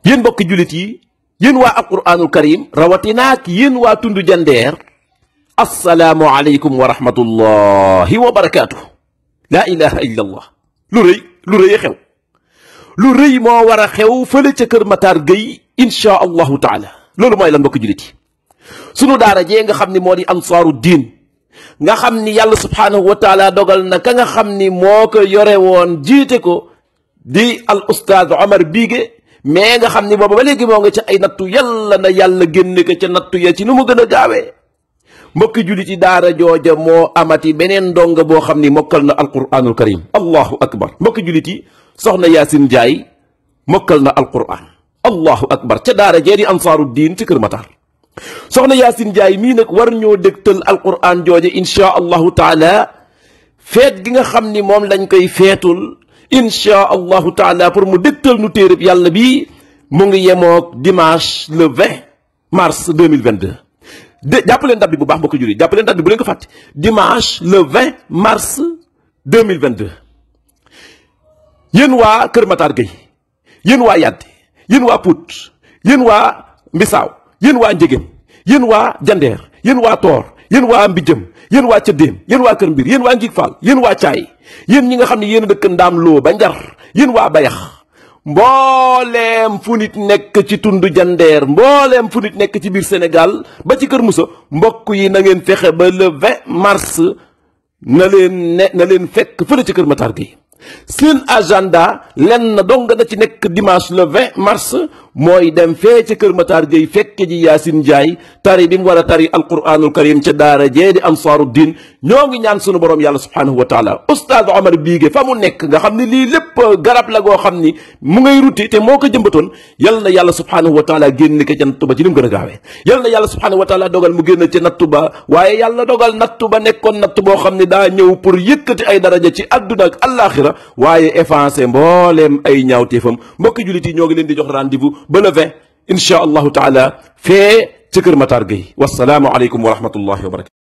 yéen mbokki jullit yi yéen waa alquranul karim rawatinaak yéen waa tundu jandeer assalaamu aleykum wa rahmatullahi wa barakaatu. laa ilaha illa allah. lu rëy xew lu rëy moo war a xew fële ca Kër Matar Gueye insha allahu taala. loolu mooy lan mbokki jullit yi sunu daara jee nga xam ni moo di ansaaru diin nga xam ni yàlla subhaanahu wa taala dogal na ka nga xam ni moo ko yore woon jiite ko di al ustaaz Omar Biige mais nga xam ni booba ba léegi moo nga ca ay nattu yàlla na yàlla génne ko ca nattu ya ci nu mu gën a gaawee. mbokki jullit yi daara jooja moo amati beneen ndonga boo xam ni mokkal na alquranul karim. allahu akbar. mbokki jullit yi soxna Yaasin Njaay mokkal na alquran. allahu akbar ca daara jee di ansaaru diin ci Kër Matar. soxna Yaasin Njaay mii nag war ñoo dégtal alquran jooje insha allahu taala feet gi nga xam ni moom lañ koy feetul insha allahu taala pour mu dégtal nu téereb yàlla bi mu ngi yemoog dimanche le 20 mars 2022. jàppaleen date bi bu baax mbokki jullit jàppaleen date bi bu leen ko fàtte dimanche le 20 mars 2022. yéen waa Kër Matar Gueye yéen waa Yadde yéen waa Pout yéen waa Mbisaaw yéen waa Njégéen yéen waa Jandeer yéen waa Toor yéen waa Mbijëm yéen waa Cëddéem yéen waa Kër Mbir yéen waa Ngig Fall yéen waa Caay yéen ñi nga xam ne yéen a dëkk Ndaam Loo ba Njar yéen waa Bayax mbooleem fu nit nekk ci tundu jandeer mbooleem fu nit nekk ci biir Sénégal ba ci Kër Moussa mbokk yi na ngeen fexe ba le 20 mars na leen fekk fële ci Kër Matar Gueye. seen agenda lenn dong da ci nekk dimanche le 20 mars mooy dem fee ca Kër Matar Gueye fekke ji Yaasin Njaay tari bi mu war a tari alquranul karim ca daara jee di ansaaru diin. ñoo ngi ñaan sunu borom yàlla subhaanahu wa taala ustaaz Omar Biige fa mu nekk nga xam ne lii lépp garab la goo xam ni mu ngay ruti te moo ko jëmbatoon yal na yàlla subhaanahu wa taala génn ko ca nattu ba ci li mu gën a gaawee. yal na yàlla subhaanahu wa taala dogal mu génn ca nattu ba waaye yàlla dogal nattu ba nekkoon natt boo xam ne daa ñëw pour yëkkati ay daraja ci àdduna ak àllaaxira waaye effacé mbooleem ay ñaawteefam. mbokki jullit yi ñoo ngi leen di jox rendez-vous ba le 20 insha allahu taala fee ci Kër Matar Gueye. wassalaamu aleykum wa rahmatullahi wa barakatu.